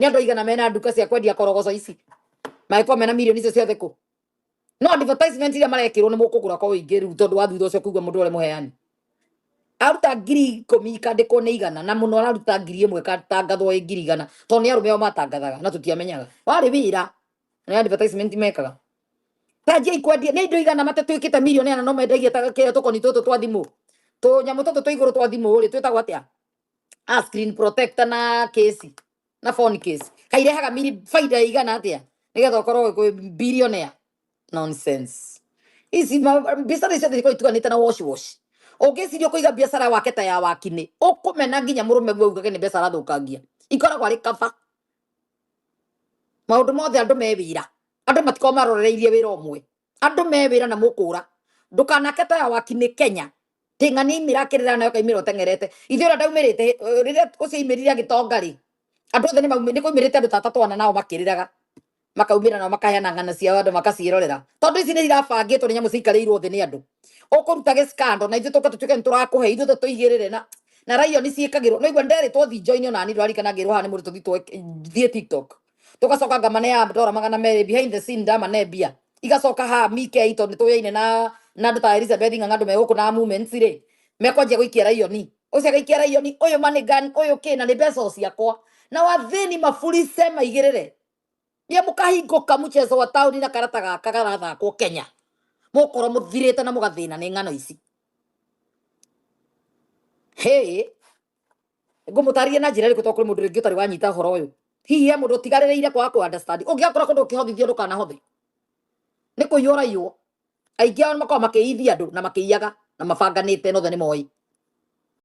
Nĩ andũ aigana mena nduka cia kwendia korogoco ici mangĩkorwo mena mirioni icio ciothe kũ? No advertisement iria marekĩrwo nĩ mũkũgũra kwa ũingĩ rĩu, tondũ wa thutha ũcio kũigua mũndũ ũrĩa mũheani aruta 10,000 ikandĩkwo nĩ 100, na mũno araruta 1,000 ĩkatangathwo ĩ 100,000, tondũ nĩ arũme ao matangathaga na tũtiamenyaga warĩ wĩra nĩ advertisement mekaga. Tanjiai kwendia nĩ indo 100 matatwĩkĩte mirioni ana, no mendagia ta kĩrĩa tũkoni tũtũ twa thimũ, tũnyamũ tũtũ twa igũrũ twa thimũ rĩ, twĩtagwo atĩa? A screen protector na case na phone case kairehaga miri faida ya igana atĩa nĩgetha ũkorwo wĩ billionaire? Nonsense ici. Biacara ici ciothe cikorwo itukanĩte na wash wash. Ũngĩciria ũkũiga biacara wake ta ya wakinĩ, ũkũmena nginya mũrũme guo augage nĩ mbeca arathũkangia, ikoragwo arĩ kaba. Maũndũ mothe andũ me wĩra, andũ matikorwo marorereirie wĩra ũmwe, andũ me wĩra na mũkũra. Ndũkanake ta ya wakinĩ Kenya ting'ani imĩra akĩrĩra nayo kaimĩra ũteng'erete ithuĩ ũrĩa ndaumĩrĩte rĩrĩa ũcio aimĩrire agĩtonga rĩ, andũ othe nĩ kwaumĩrĩte andũ tata twana nao makĩrĩraga, makaumĩra nao makaheana ng'ano ciao, andũ makaciĩrorera, tondũ ici nĩ irabangĩtwo, nĩ nyamũ ciikarĩirwo thĩ nĩ andũ. Ũkũruta gĩskando na ithuĩ tũka tũtuĩke nĩ tũrakũhe, ithuĩ tũtũigĩrĩre na raio nĩ ciĩkagĩrwo. No igua nderĩtwo thi join ona ni ndũrarikana ngĩrwo haha nĩ mũndũ tũthi thiĩ TikTok, tũgacoka ngamane ndora 200 behind the scene, ndamane mbia igacoka haha mike, tondũ nĩ tũyaine na andũ ta Elizabeth Ng'ang'a, andũ me gũkũ na movements rĩ, mekwanjia gũikia raioni, ũcio agaikia raioni, ũyũ manigan, ũyũ kĩna, nĩ mbeca o ciakwa na wathĩni maburise maigĩrĩre nĩ mũkahingũka mchezo wa taũni na karata gaka garathakwo Kenya, mũkorwo mũthirĩte na mũgathĩna nĩ ng'ano ici. Hey, ngũmũtarĩria na njĩra ĩrĩkũ? Tondũ kũrĩ mũndũ rĩngĩ ũtarĩ wanyita ũhoro ũyũ, hihi he mũndũ ũtigarĩrĩire kwaga kũ understand. Ũngĩgakora kũndũ ũkĩhothithio, ndũkanahothe, nĩ kũiywo ũraiywo. Aingĩ ao makoragwo makĩithia andũ na makĩiyaga na mabanganĩte, na othe nĩ moĩ.